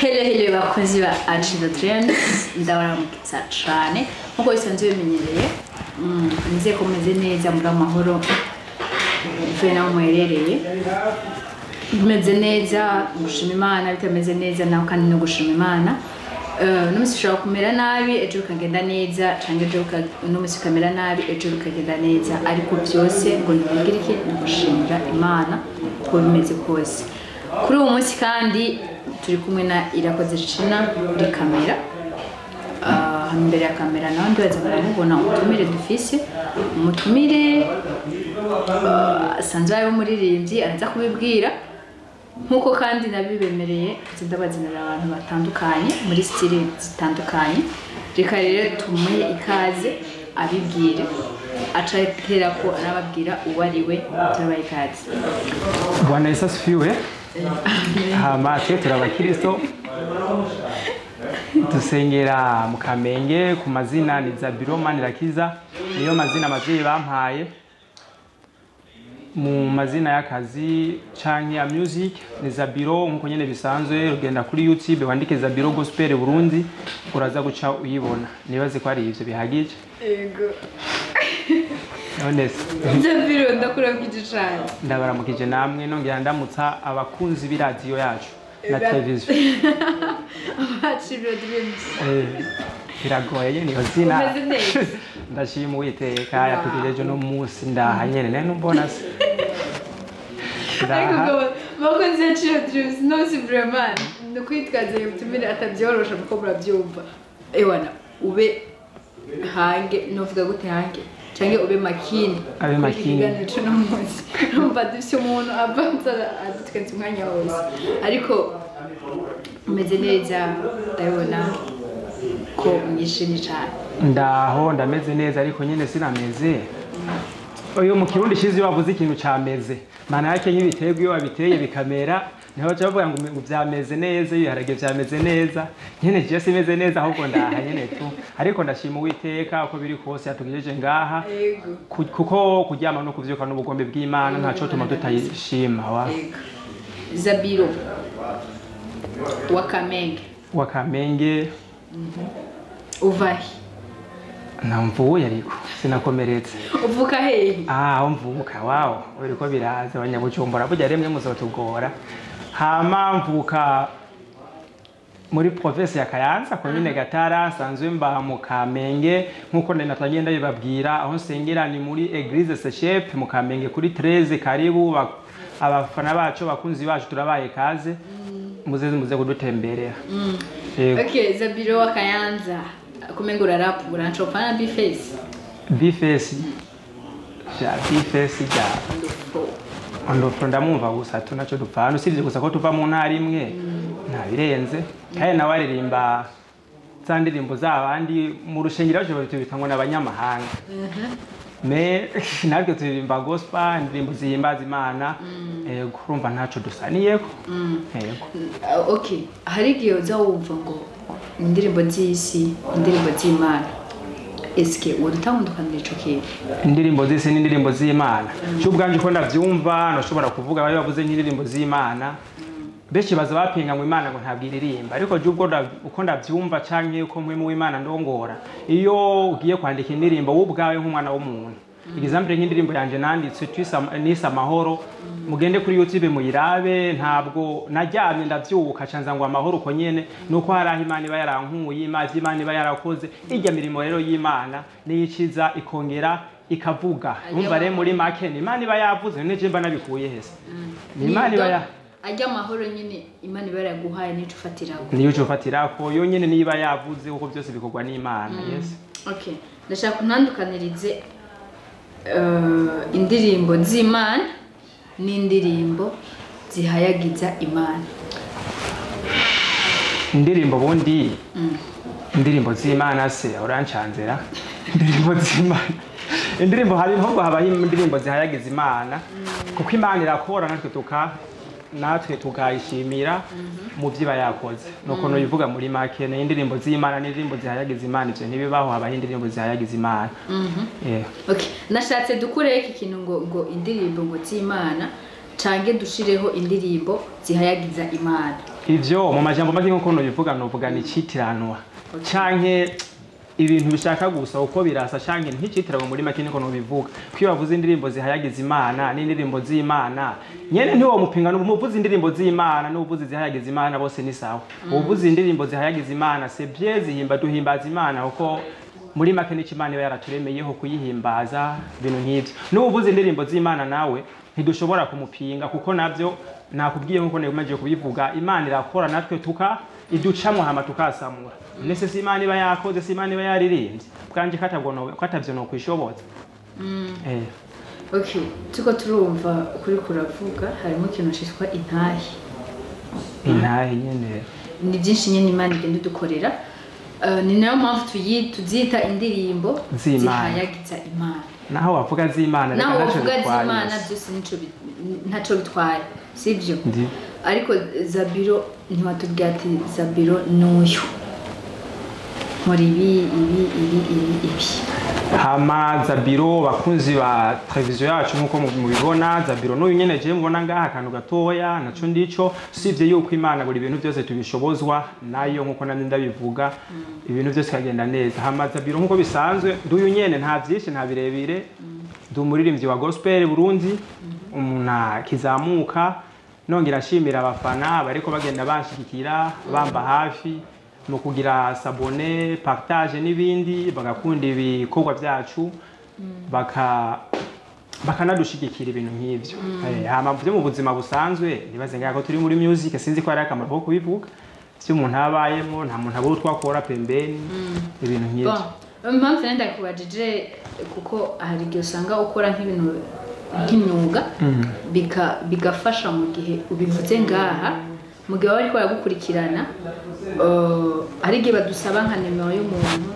Hello hello bakozi ba Agile Trends, ndabaramutsa cane nkuko bisanzwe bimenyereye. Nizeye ko mumeze neza, muri amahoro mvuye naho muherereye, bimeze neza gushima Imana, bitameze neza naho kandi no gushima Imana. Uno munsi ushobora kumera nabi, ejo bikagenda neza, canke ejo uno munsi ukamera nabi, ejo bikagenda neza, ariko byose ngo ntibigire iki, ni ugushimira Imana uko bimeze kose. Kuri uwo munsi kandi turi kumwe na Irakoze Cina kuri kamera. Hano imbere ya kamera nawe ndibaza baramubona umutumire dufise, umutumire asanzwe ari umuririmbyi, araza kubibwira nkuko kandi nabibemereye ndabazinira abantu batandukanye muri style zitandukanye. Reka rero tumuhe ikaze abibwire, aca atera ko arababwira uwo ari we. Turabaha ikaze. Bwana Yesu asifiwe. Hama twe turi abakristo dusengera mu Kamenge, ku mazina ni Zabiro Manirakiza, niyo mazina abavyeyi bampaye. Mu mazina y'akazi canke ya music ni Zabiro nkuko nyene bisanzwe. Ugenda kuri YouTube wandike Zabiro Gospel Burundi, uraza guca uyibona. Nibaze ko ari ivyo bihagije. Yego. None se Zabiro, ndakuramukije cane. Ndabaramukije namwe, nongera ndamutsa abakunzi b'iradiyo yacu na televiziyo. Agile Dreams. Biragoye nyene iyo zina. Umeze neza? Ndashima Uwiteka yatugejeje uno munsi, ndaha nyene nari numbona se. Ariko Ndaha. ngo bakunzi ya Agile Dreams, no si vraiment ni ukwitwaza iyo mutumire atabyorosha kuko murabyumva. Ewana ube hange, novuga gute, hange canke ube makini. Abe kuri iki makini. kiganiro c'uno munsi. Urumva dufise umuntu avanza adutwenza umwanya wose, ariko umeze neza, ndabibona ko mwishimye cane. Ndaho, ndameze neza, ariko nyene sinameze. Uyu mu Kirundi shize iyo bavuze ikintu cameze, maana yake nk'ibiterwa iyo wabiteye bikamera, niho baca bavuga ngo vyameze neza, ibiharage vyameze neza. Nyene je simeze neza, ahubwo ndaha nyene tu, ariko ndashima Uwiteka uko biri kose yatugejeje ngaha. Kuko kuryama no kuvyuka n'ubugombe bw'Imana, ntaco tuma tutayishima wa. Yego. Zabiro wa Kamenge. Wa Kamenge. Uvahe? Namvuye ariko sinakomeretse. Uvuka hehe? Ah, aho mvuka, wow, uriko biraza abanyabujumbura burya rimwe muzotugora. Hama mvuka muri province ya Kayanza, komine Gatara, nsanzwe mba mu Kamenge nkuko natangiye ndabibabwira. Aho nsengera ni muri Eglise Sechep mu Kamenge kuri 13. Karibu abafana bacu, abakunzi bacu, turabaye kaze, muze muze kudutemberera. Yego. Okay, Zabiro wa Kayanza, kumenga urarap, uranchopana B-Face. B-Face ja, B-Face ja. Ndofro ndamwumva gusa tu, naco dupfana usibye gusa ko tuva mu ntara imwe, nta birenze. Kandi nawe aririmba za ndirimbo z'abandi mu rushengero bacu tubita ngo n'abanyamahanga, me natwe turirimba gospel, indirimbo zihimbaza Imana. Yego, urumva ntaco dusaniyeko. Yego. Okay, hari igihe uza wumva ngo indirimbo z'isi, indirimbo z'Imana, eske wodutandukanira ico kintu? Indirimbo z'isi n'indirimbo z'Imana, cy'ubwanje uko ndavyumva, nashobora kuvuga bari bavuze nk'indirimbo z'Imana, benshi baza bapinga ngo Imana ngo ntabwo iririmba, ariko je ubwo uko ndavyumva canke uko mpwemu w'Imana ndongora, iyo ugiye kwandika indirimbo wowe ubwawe nk'umwana w'umuntu, example nk'indirimbo yanje nanditse nise Amahoro, mugende kuri YouTube muyirabe, ntabwo naryamye ndavyuka canza ngo amahoro uko nyene, nuko hari aho Imana iba yarankuye, imazi Imana iba yarakoze irya mirimo rero y'Imana niyiciza ikongera ikavuga. Umva rero, muri make ni Imana iba yavuze, none je mba nabikuye hese? Ni Imana iba ya Ajya amahoro nyine Imana iba yaraguhaye, nico ufatirako. Niyo ufatirako, yo nyene niba yavuze, kuko byose bikorwa n'Imana, yes. Okay, ndashaka kuntandukanirize indirimbo z'Imana n'indirimbo zihayagiza Imana. Indirimbo bundi, indirimbo z'Imana se urancanzera, indirimbo z'Imana, indirimbo hari nubwo habaho indirimbo zihayagiza Imana, kuko Imana irakora, natwe tukayishimira mu byo iba yakoze, nuko nubivuga muri make. Ni indirimbo z'Imana n'indirimbo zihayagiza Imana, ivyo ntibibaho. Habaho indirimbo zihayagiza Imana. Okay, nashatse dukure iki kintu ngo indirimbo ngo z'Imana Cange dushireho indirimbo zihayagiza Imana? Ivyo mu majambo make nkuko nobivuga, novuga ni icitiranwa canke ibintu bishaka gusa uko birasa, canke nticitiranwa. Muri make niko nobivuga, ko iyo bavuze indirimbo zihayagiza Imana n'indirimbo z'Imana nyene, ntiwo mupinga. Umuvuze indirimbo z'Imana n'uvuze zihayagiza Imana bose ni sawa. Uvuze indirimbo zihayagiza Imana, c'est bien, zihimba duhimbaza Imana, kuko muri make nico Imana iba yaraturemeyeho, kuyihimbaza, ibintu nk'ivyo. N'uvuze indirimbo z'Imana nawe ntidushobora kumupinga, kuko navyo nakubwiye nkuko nemeje kubivuga, Imana irakora natwe tuka iducamwo hama tukasamura. Nese si Imana iba yakoze, si Imana iba yaririmbye? Bwanje katabwo no katavyo no kwishoboza. Okay, tuko turumva ukuri kuravuga, harimo ikintu citwa intahe. Intahe nyene. Ni byinshi nyine Imana igenda idukorera. Ni nayo mpamvu tuzita indirimbo z'Imana. Zihayagiza Imana. Naho wavuga z'Imana reka Naho ntaco wavuga bitwaye. z'Imana, byose ntaco bitwaye, sibyo? Ndi. Ariko Zabiro, ntiwatubwira ati Zabiro n'uyu, nkora ibi, ibi, ibi, ibi, ibi. Hama Zabiro, bakunzi ba televiziyo yacu, nkuko mubibona, Zabiro n'uyu nyene je mubona ngaha, akantu gatoya naco ndico, sivye yuko Imana buri bintu byose tubishobozwa nayo, nkuko namye ndabivuga, ibintu byose bikagenda neza. Hama Zabiro nkuko bisanzwe nduyu nyene, nta vyinshi, nta birebire, ndi umuririmbyi wa gospel Burundi, umuntu akizamuka. Nongera nshimira abafana bariko bagenda banshigikira, bamba hafi mu kugira s'abonner, partage n'ibindi, bagakunda ibikorwa byacu, bakanadushigikira, ibintu nk'ivyo. Hama byo mu buzima busanzwe, nibaze ngaho ko turi muri music, sinzi ko hari akamaro ko kubivuga. Si umuntu abayemo, nta muntu abura utwakora pembeni, ibintu nk'ivyo. Bon, impamvu nenda kubajije, kuko hari igihe usanga ukora nk'ibintu nk'imyuga, bigafasha mu gihe ubivuze ngaha, mu gihe baba bariko baragukurikirana. Hari igihe badusaba nka nimero y'umuntu,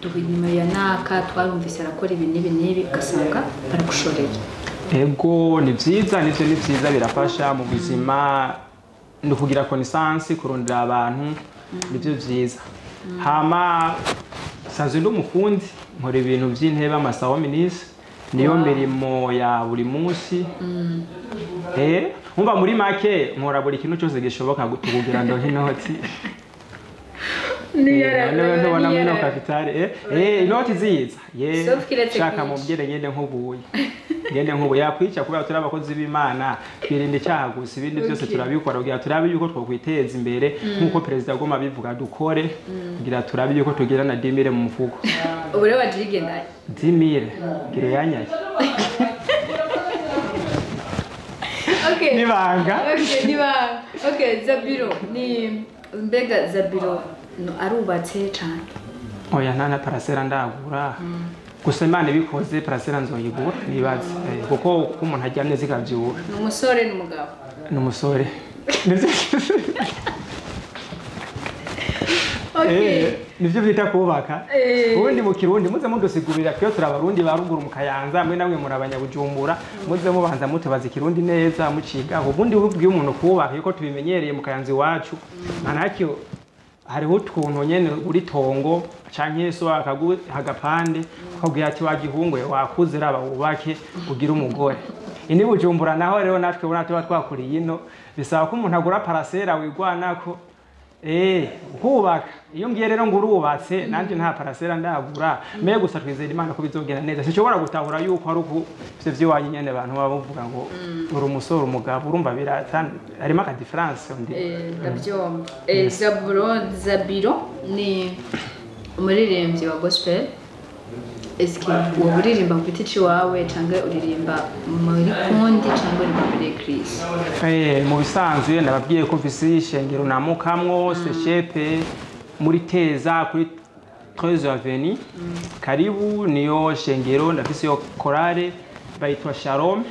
duha nimero ya naka, twarumvise arakora ibi n'ibi n'ibi, ugasanga baragushoreye. Ego, ni vyiza, nivyo, ni vyiza, birafasha mu buzima, ni ukugira connaissance, kurondera abantu, nivyo vyiza. Hama sanzwe ndi umufundi, nkora ibintu vy'intebe, amasawo minisi, niyo mirimo ya buri munsi. Umva, muri make nkora buri kintu cyose gishoboka kugira ndonke inoti. None ntubona muri no kapitale, inoti ziza ye. Sauf kiretse shaka kwica. Mubwire ngende nkubuye, ngende nkubuye yakwica, kubera turi abakozi b'Imana, twirinda icyaha gusa, ibindi byose turabikora kugira turabe yuko twokwiteza imbere, nk'uko perezida agomba bivuga, dukore kugira turabe yuko tugira na 10 000 mu mufuko. Ubu rero wajigendaye. 10 000 gira yanyaye. Nibanga. Okay, niba okay, Zabiro ni mbega Zabiro no arubatse cyane? Oya, nta na parasera ndagura. Gusa Imana ibikoze parasera nzoyigura, nibaze. Kuko uko umuntu aryamye zikavyura. Ni umusore, ni umugabo? Ni umusore. Nivyo bita kubaka. Ubundi mu Kirundi muze mudusigurira, twe turi Abarundi ba ruguru mu Kayanza, mwe namwe muri Abanyabujumbura, muze mubanza mutubaza Ikirundi neza muciga. Ubundi ubwiye umuntu kubaka, yuko tubimenyereye mu Kayanza iwacu, manake hariho utuntu nyene uri tongo canke so akagu agapande, akabwira ati wagihungwe, wakuze, raba wubake ugire umugore. Ini Bujumbura naho rero, natwe ubona tuba twakuriye ino, bisaba ko umuntu agura parasera wigwanako. Kubaka. Iyo mbwiye rero ngo urubatse, nanje nta parasera ndagura. Me gusa twizera Imana ko bizogenda neza. Sinshobora gutahura yuko ari uku ivyo vy'iwanyu nyene, abantu baba bavuga ngo uri umusore, umugabo, urumva birata harimo aka différence ndi. Ndabyumva. Zabiro ni umuririmbyi wa gospel. Eske wowe uririmba ku giti ciwawe, canke uririmba muri kundi, canke uririmba muri église? Mu bisanzwe ndababwiye ko mfise ishengero namukamwo, seshepe muri Teza kuri 13 Avenue. Karibu, niyo shengero ndafise, yo chorale bayitwa Shalom.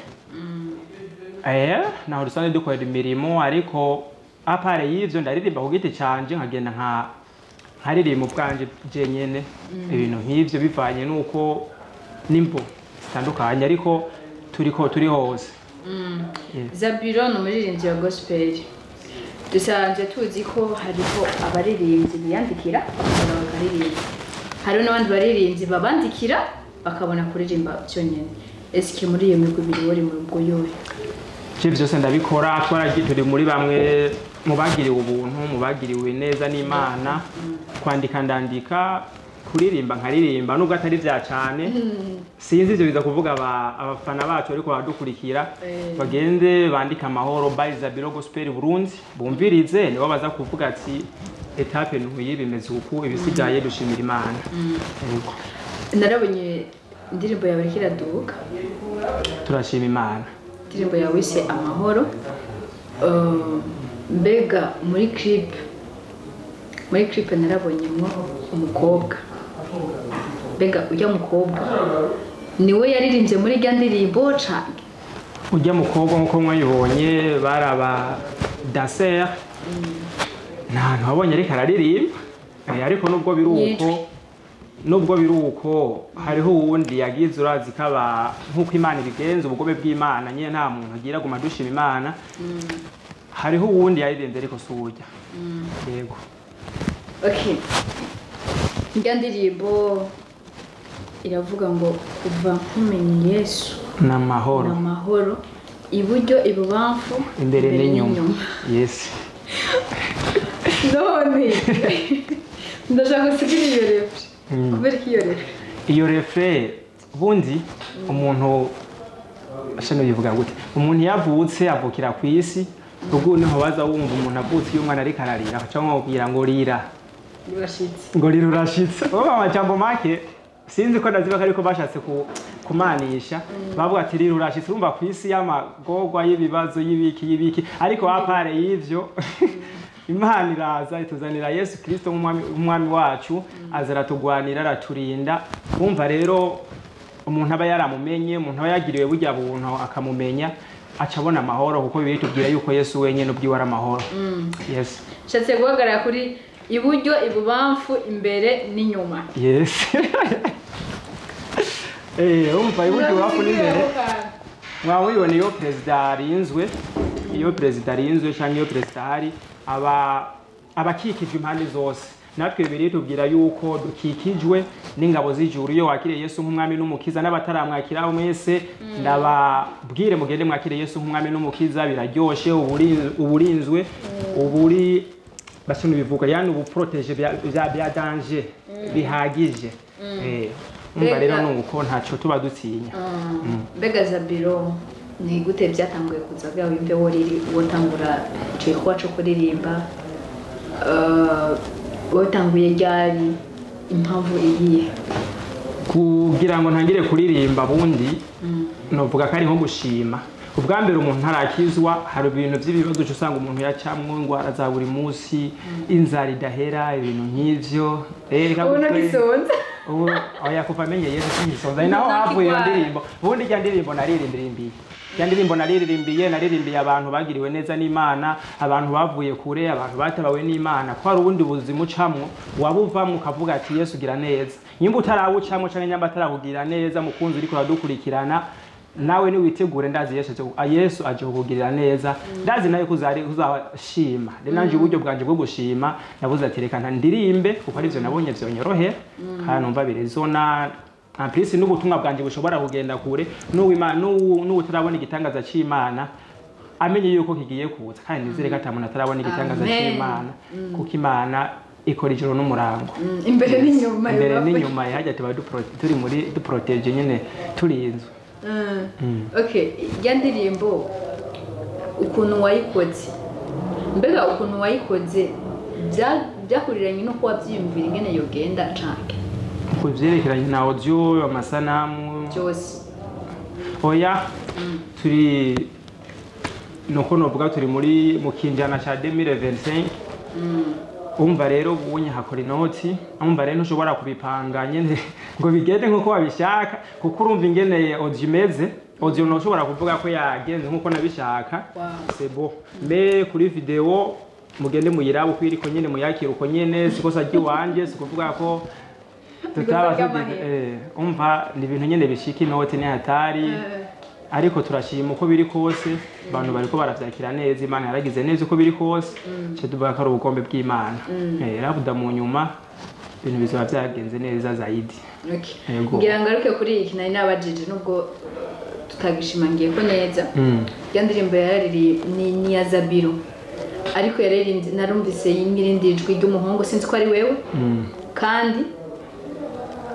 Naho dusanzwe dukorera imirimo, ariko à part y'ivyo ndaririmba ku giti canje, nkagenda nkaririmba ubwanje jenyene, ibintu nk'ivyo, bivanye n'uko n'imbo zitandukanye, ariko turiko turi hose. Zabiro ni umuririmbyi wa gospel. Dusanzwe tuzi ko hariho abaririmbyi biyandikira bakabona bakaririmba, hariho n'abandi baririmbyi babandikira bakabona kuririmba byonyine. Eske muri iyo migwi ibiri wari mu mugwi yuhe? Je byose ndabikora. Twaragiye turi muri bamwe mu bagiriwe ubuntu, mu bagiriwe neza n'Imana. Kwandika ndandika, kuririmba nkaririmba, nubwo atari vya cane. Sinzi ivyo biza kuvuga abafana bacu ariko baradukurikira, bagende bandike Amahoro by Zabiro Gospel Burundi, bumvirize, nibo baza kuvuga ati étape ntuyi bimeze uku, ibisigaye dushimira Imana. Yego. Narabonye indirimbo yawe iriko iraduka. Turashima Imana. Indirimbo yawe wise Amahoro. Mbega muri clip narabonyemo umukobwa. Mbega ujya mukobwa niwe yaririmbye muri irya ndirimbo canke? Ujya mukobwa, nk'uko mwayibonye, bari aba danseur, nta hantu wabonye ariko araririmba. Ariko nubwo biri uko, Nyinshi. nubwo biri uko, hariho uwundi yagize, urazi kaba nk'uko Imana ibigenza, ubugome bw'Imana nyine nta muntu agira, guma dushima Imana. Hariho uwundi yaririmbye ariko si urya. Yego. Okay, irya ndirimbo iravuga ngo kuva nkumenye Yesu ni amahoro, ni amahoro, iburyo, ibubamfu, imbere n'inyuma, yes. None ndashaka gusigira iyo refrain. Kubera ko iyo refrain, Iyo refrain bundi umuntu ashano bivuga gute? Umuntu yavutse avukira ku isi, ubwo niho baza wumva umuntu avutse, iyo umwana ariko ararira cyangwa kubwira ngo rira, urashitse. Ngo rira urashitse. Ubu amajambo make sinzi ko ndaziba, ariko bashatse kumanisha bavuga ati rira urashitse. Urumva ku isi y'amagorwa, y'ibibazo, y'ibiki y'ibiki, ariko à part y'ivyo Imana iraza ituzanira Yesu Kristo nk'umwami wacu, aza aratugwanira, araturinda. Wumva rero umuntu aba yaramumenye, umuntu aba yagiriwe burya buntu akamumenya, aca abona amahoro, kuko Bibiliya itubwira yuko Yesu wenyine ubwiwe ari amahoro. Yes. Nshatse guhagarara kuri iburyo, ibubamfu, imbere n'inyuma. Yes. Umva, iburyo, iwafu n'imbere. Mwaba mubibona iyo perezida arinzwe, iyo perezida arinzwe cyangwa iyo perezida ahari, aba abakikijwe impande zose. Natwe Bibiliya tubwira yuko dukikijwe n'ingabo z'ijuru iyo wakiriye Yesu nk'umwami n'umukiza. N'abataramwakira mwese ndababwire, mugende mwakire Yesu nk'umwami n'umukiza. Biraryoshe, uburinzwe, uburi bashino bivuga, yani ubu protégé bya danger bihagije. Umva rero, nuko ntacyo tuba dutinya. Mbega Zabiro, ni gute byatanguye kuza bwa wimve woriri wotangura ico gikorwa co kuririmba? Watanguye ryari? Impamvu iyihe? Kugira ngo ntangire kuririmba bundi, novuga ko ari nko gushima. Ubwa mbere umuntu ntarakizwa, hari ibintu by'ibibazo uca usanga umuntu yacamwo, indwara za buri munsi, inzara idahera, ibintu nk'ivyo. Reka Ubu ntagisonza. Ubu oya, kuva amenye Yesu singisonza. Ni naho havuye iyo Ntakigwara. ndirimbo. Ubundi irya ndirimbo naririmbiriye, irya ndirimbo nariririmbiye, naririmbiye abantu bagiriwe neza n'Imana, abantu bavuye kure, abantu batabawe n'Imana, ko hari ubundi buzima ucamwo, wabuvamwo ukavuga ati Yesu gira neza. Nyimba utarawucamwo canke nyamba atarakugira neza, mukunzi uriko uradukurikirana, nawe niwitegure, ndazi Yesu Yesu aje kukugirira neza, ndazi nawe kuzari uzashima. Rero nanje uburyo bwanje bwo gushima, navuze ati reka ndirimbe, kuko arivyo nabonye vyonyorohera kandi numva birezona. En plus n'ubutumwa bwanje bushobora kugenda kure, n'uwutarabona igitangaza c'Imana amenye yuko kigiye kuza. Kandi nizere ko ata muntu atarabona igitangaza Amen. c'Imana, kuko Imana ikora ijoro n'umurango. Imbere n'inyuma. Imbere biba- n'inyuma, hajya tuba turi muri du protégé nyine, turinzwe. Okay, irya ndirimbo ukuntu wayikoze, mbega ukuntu wayikoze byahuriranye no kuba wabyiyumvira ingene yogenda canke? Ku vyerekeranye na audio, amasanamu? Byose. Oya, turi nuko novuga turi muri mu kinjana ca 2025. Umva rero, ubunye hakora inoti. Umva rero, ntushobora kubipanga nyene ngo bigende nkuko wabishaka, kuko urumva ingene audio imeze. Audio ntushobora kuvuga ko yagenze nkuko nabishaka. C'est bon, mais kuri video mugende muyirabe uko iriko nyene, muyakire uko nyene. Sikosa ry'iwanje, sikuvuga ko tutaba ry'amahera. Umva, ni ibintu nyene bishika, inoti ni hatari, ariko turashima uko biri kose, abantu bariko baravyakira neza. Imana yaragize neza uko biri kose, cyo tuvuga ko ari ubukombe bw'Imana. Rabuda mu nyuma ibintu bizoba vyagenze neza zaidi. Okay. Yego. Ngira ngaruke kuri iki nari nabajije, nubwo Tutagishimangiye ko neza. Ya ndirimbo yarariri ni ya Zabiro, ariko yararirimbye narumvise y'irindi jwi ry'umuhungu, sinzi ko ari wewe. Kandi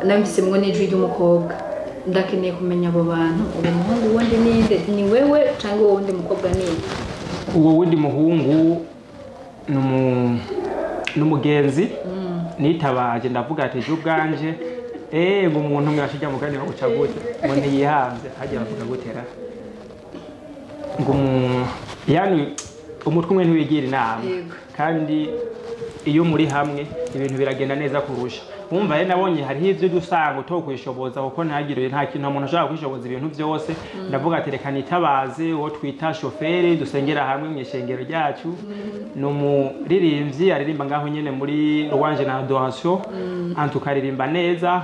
namvise mwo n'ijwi ry'umukobwa. Ndakeneye kumenya abo bantu, uwo muhungu wundi ninde, ni wewe cyangwa uwo wundi mukobwa ninde? Uwo wundi muhungu n'umugenzi nitabaje, ndavuga ati ejo ubwanje ngo umuntu umwe ashijya mugani baguca gute ngo ntiyihanze hajya bavuga gutera ngo yani umutwe umwe ntiwigira inama. Kandi iyo muri hamwe ibintu biragenda neza kurusha. Wumva rero nabonye hariho ivyo usanga utokwishoboza, kuko ntagire nta kintu umuntu ashobora kwishoboza ibintu byose. Ndavuga ati reka nitabaze uwo twita shoferi dusengera hamwe mu ishengero ryacu, ni umuririmbyi aririmba ngaho nyene muri Louange na Adoration, antukaririmba neza,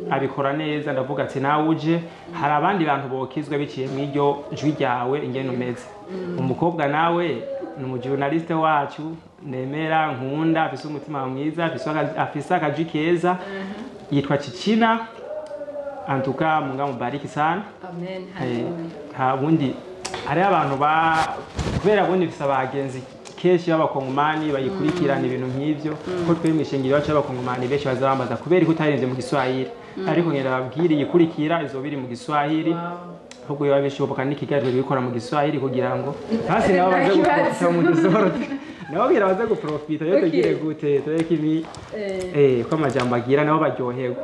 abikora neza. Ndavuga ati nawe uje hari abandi bantu bokizwa biciye mw'iryo jwi ryawe ingene umeze. Umukobwa nawe ni umujournaliste wacu nemera nkunda, afise umutima mwiza, afise akajwi keza, yitwa Chichina. Antuka Mungu mubariki sana. Amen. Nta bundi hari abantu ba kubera bundi bifise abagenzi kenshi b'abakongomani bayikurikirana ibintu nk'ivyo, ko twe mwishengero bacu b'abakongomani benshi bazabambaza kubera ko utarinze mu Giswahili, ariko ngenda babwire iyikurikira izo biri mu Giswahili, ahubwo biba bishoboka n'ikiganiro bikora mu Giswahili kugira ngo hasi nabo baze guprofita mu Giswahili, nabo bwira baze guprofita yo tugire gute tureke ibi ko amajambo agira nabo baryoherwa.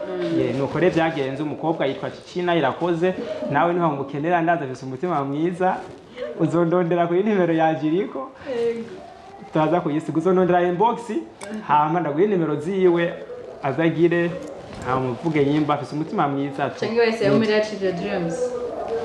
Nuko rero byagenze, umukobwa yitwa Chichina Irakoze, nawe niho ngukenera ndaza afise umutima mwiza, uzondondera kuri nimero yanje iriko turaza kuyisiga, uzondondera inbox hama ndaguhe nimero ziwe azagire amuvuge nyimba afise umutima mwiza. Cyangwa wese yo muri Achieve Dreams.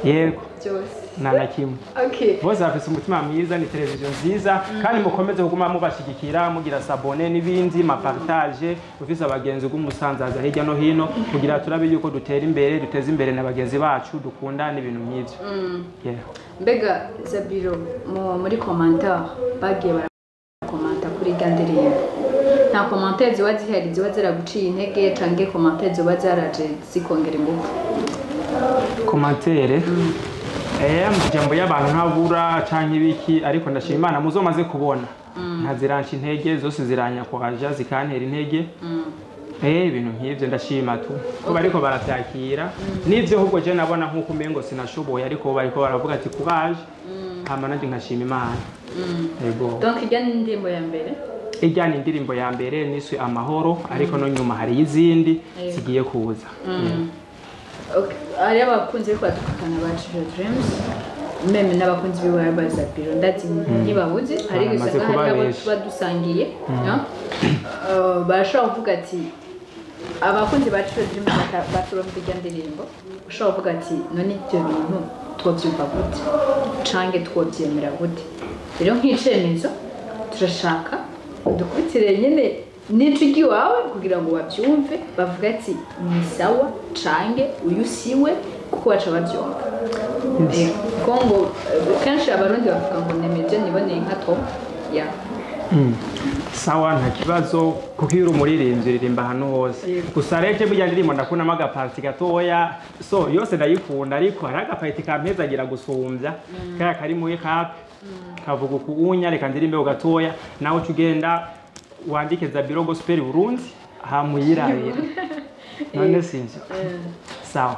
Yego. Byose. Nta kimwe. Okay. Bose afise umutima mwiza, ni televiziyo nziza, kandi mukomeze kuguma mubashigikira mugira sabone n'ibindi ma partage, ufise abagenzi gumusanzaza hirya no hino kugira turabe yuko dutera imbere, duteze imbere na bagenzi bacu dukunda n'ibintu nk'ivyo. Yeah. Mbega Zabiro muri commentaire bagiye barakomanta kuri gandirimbo, nta commentaire ziba zihari ziba zaraguciye intege canke commentaire ziba zaraje zikongera ingufu? Commentaire amajambo y'abantu ntabura canke ibiki, ariko ndashima Imana muzomaze kubona ntaziranca intege zose ziranyakwaja zikantera intege. Ibintu nk'ivyo ndashima tu ko bariko baravyakira nivyo, ahubwo je nabona nkuko umengo sinashoboye, ariko bariko baravuga ati courage, hama nanje nkashima Imana. Yego. Donc ijya ni indirimbo ya mbere? Ijya ni indirimbo ya mbere niswe Amahoro, ariko no nyuma hari izindi zigiye kuza. Okay. Ari abakunzi ariko badukurikirana ba Achieve Dreams, meme n'abakunzi biwe ba Zabiro ndazi ntibabuze, hari Bamaze gusa kuba hari abo benshi. tuba dusangiye, no? Barashobora kuvuga ati abakunzi ba Achieve Dreams baturumva irya ndirimbo, ushobora kuvuga ati none ibyo bintu twobyumva gute canke twobyemera gute? Rero nk'icemezo turashaka dukubitire nyene n'ijwi ry'iwawe kugira ngo babyumve, bavuge ati ni sawa canke uyu siwe, kuko baca babyumva. Kuko ngo kenshi abarundi bavuga ngo nemeje niboneye nka Tom. Ya. Sawa nta kibazo, kuko iyo uri umuririmbyi uririmba ahantu hose. Gusa rero burya ndirimbo ndakundamo agaparti gatoya, so yose ndayikunda, ariko hari agaparti kampezagira gusumbya kaya kari muri kape kavuga ukuunya, reka ndirimbe gatoya, nawe uca ugenda wandike Zabiro Gospel Burundi hamuyirabira. None sinzi. Sawa.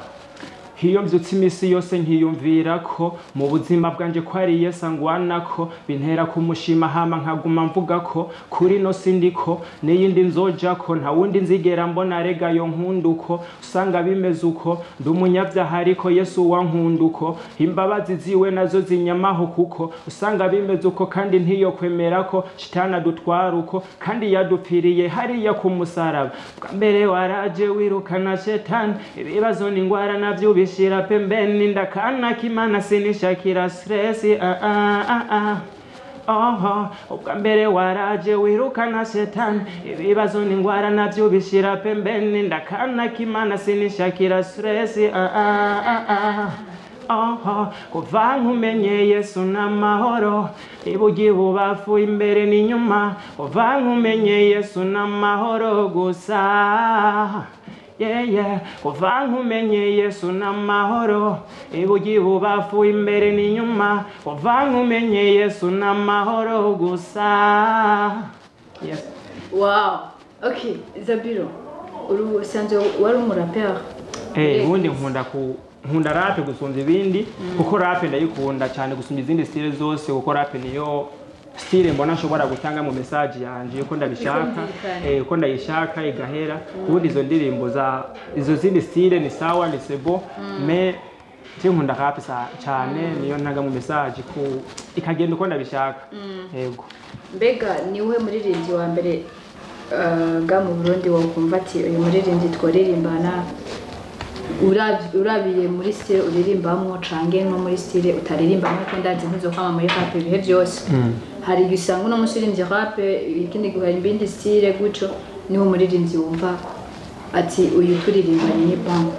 Iyo mbyutse imisi yose nkiyumvira ko mu buzima bwanje ko ari Yesu angwana ko bintera kumushima, hama nkaguma mvuga ko kuri no sindiko n'iyindi nzoja ko nta wundi nzigera mbona rega yo nkunda uko usanga bimeze uko ndi umunyabyaha ariko Yesu wankunda uko imbabazi ziwe nazo zinyamaho kuko usanga bimeze uko kandi ntiyo kwemera ko shitani adutwara uko kandi yadupfiriye hariya ku musaraba. Bwa mbere waraje wirukana shetani, ibibazo n'ingwara navyo bishira pembeni, ndakana kimana sinishakira stress. Oho, ubwa mbere waraje wirukana shetani, ibibazo n'ingwara navyo bishira pembeni, ndakana kimana sinishakira stress. Oho, kuva nkumenye Yesu n'amahoro, iburyo ibubafu imbere n'inyuma, kuva nkumenye Yesu n'amahoro gusa. Yeah. Kuva nkumenye Yesu n'amahoro, iburyo ibubafu imbere n'inyuma, kuva nkumenye Yesu n'amahoro gusa. Yes. Wow, okay. Zabiro, uri usanzwe wari umuraperi? Ubundi nkunda rap gusumba ibindi, kuko rap ndayikunda cyane gusumba izindi style zose, kuko rap niyo style mbona nshobora gutanga mu message yanje uko ndabishaka. Ikumvikana. Uko ndayishaka igahera. Ubundi izo ndirimbo za izo zindi style ni sawa, ni c'est bon, mais je nkunda rap cyane, niyo ntanga mu message ku ikagenda uko ndabishaka. Yego. Mbega niwe muririmbyi wa mbere ga mu Burundi wokumva ati uyu muririmbyi tworirimbana, urabiye muri style uririmbamwo cange no muri style utaririmbamwo, ko ndazi ntuzokwama muri rap ibihe byose? Hari igihe usanga uno munsi uririmbye rap, ikindi gihe hari ibindi style gutyo. Niwe muririmbyi wumva ati uyu turirimbanye ni bon?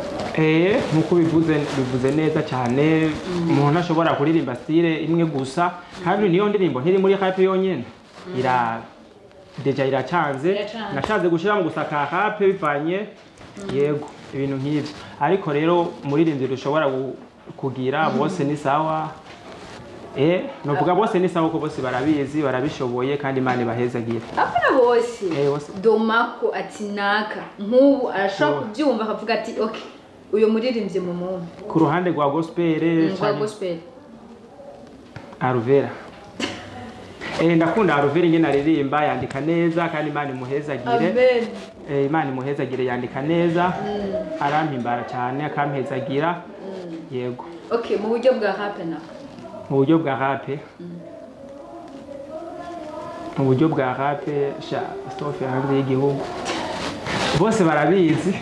Nkuko bivuze, bivuze neza cyane. Umuntu ashobora kuririmba style imwe gusa, kandi niyo ndirimbo ntiri muri rap yonyene, ira déjà iracanze. Iracanze. Nashatse gushira mu gusa ka rap bivanye, yego, ibintu nk'ivyo. Ariko rero umuririmbyi dushobora kugira bose ni sawa. Novuga bose ni sawa, ko bose barabizi, barabishoboye, kandi Imana ibahezagira. Apana bose. Bose. Domako ati naka nk'ubu arashobora kubyumva akavuga ati okay, uyu muririmbyi mu muntu. Ku ruhande rwa gospel rwa canke gospel. Aruvera. Ndakunda Aruvera ingene aririmba, yandika neza, kandi Imana imuhezagire. Amen. Imana imuhezagire, yandika neza, arampimbara cyane, akampezagira. Yego. Okay, mu buryo bwa rap na Mu buryo bwa rap, mu buryo bwa rap sha stofe hanze y'igihugu bose barabizi.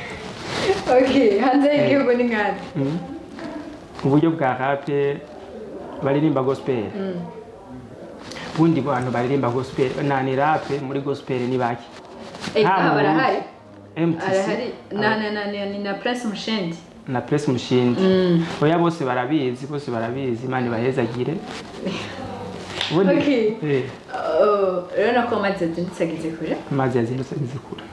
Okay, hanze y'igihugu ni nkande? Mu buryo bwa rap baririmba gospel, bundi bantu baririmba gospel nani rap muri gospel ni bake. Aha mu barahari. MTC. Arahari na Prince Mushindi. Na Prince Mushindi. Oya, bose barabizi, bose barabizi, Imana ibahezagire. Okay. Rero nako amazi yazindutse ageze kure. Amazi yazindutse ageze kure.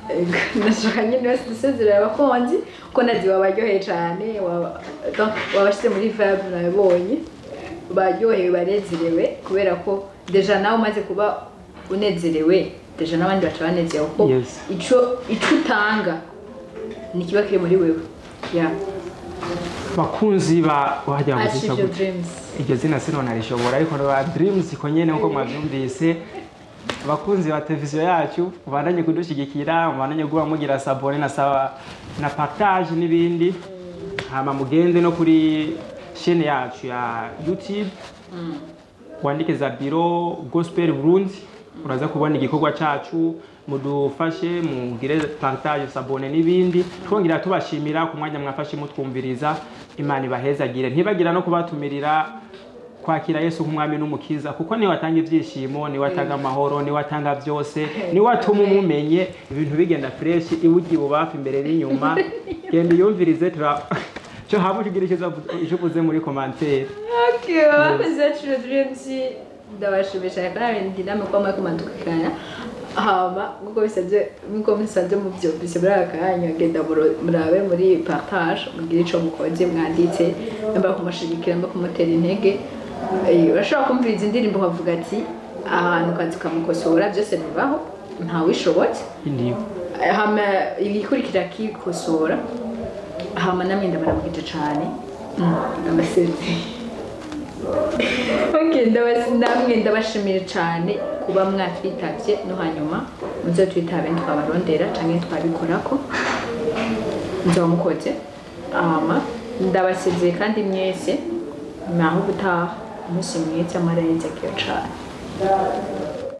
Ndashaka nyine wese dusezerera abakunzi ko nazi wabaryoheye cyane, donc wabashyize muri vibe, nabibonye baryohewe, banezerewe, kubera ko déjà nawe umaze kuba unezerewe, déjà n'abandi baca banezerewe, kuko ico utanga ni kiba kiri muri wewe, yeah. Bakunzi ba wajya Achieve guzita your gute? dreams. Iryo zina sinonarishobora, ariko ba dreams ko nyene nkuko mwavyumvise. Abakunzi ba televiziyo yacu, mubandanye kudushyigikira, mubandanye kuba mugira s'abonner na saba na partage n'ibindi, hama mugende no kuri chaîne yacu ya YouTube, wandike Zabiro Gospel Burundi, uraza kubona igikorwa cacu. Mudufashe mugire partage, s'abonner n'ibindi. Twongera tubashimira ku mwanya mwafashe mutwumviriza. Imana ibahezagire. Ntibagira no kubatumirira kwakira Yesu nk'umwami n'umukiza, kuko niwe atanga ibyishimo, niwe atanga amahoro, niwe atanga byose, niwe atuma umumenye ibintu bigenda fresh, iburyo, ibubafu, imbere n'inyuma. Genda uyumvirize, tura cyo hamwe ugira icyo uvuze muri commentaire. Okay, abakozi bacu Dreams, ndabashimisha kandi ndi namwe kuba muri kumantukana. Hama nkuko bisabye, nkuko musanzwe muvyumvise muri aka kanya, genda murabe muri partage, mugire ico mukoze, mwanditse namba kumushigikira, namba kumutera intege. Urashobora kumviriza indirimbo ukavuga ati ahantu ukaza ukamukosora, byose bibaho, ntawishobotse. Indiyo. Hama ibikurikira kikosora. Hama namwe ndabaramukije cane. Ndabasezeye. Okay, namwe ndabashimiye cane kuba mwatwitabye, no hanyuma muze twitabe twabarondera canke twabikorako, nzoba mukoze. Hama ndabasezeye kandi mwese naho ubutaha, umunsi mwiza, mwaraheze cane.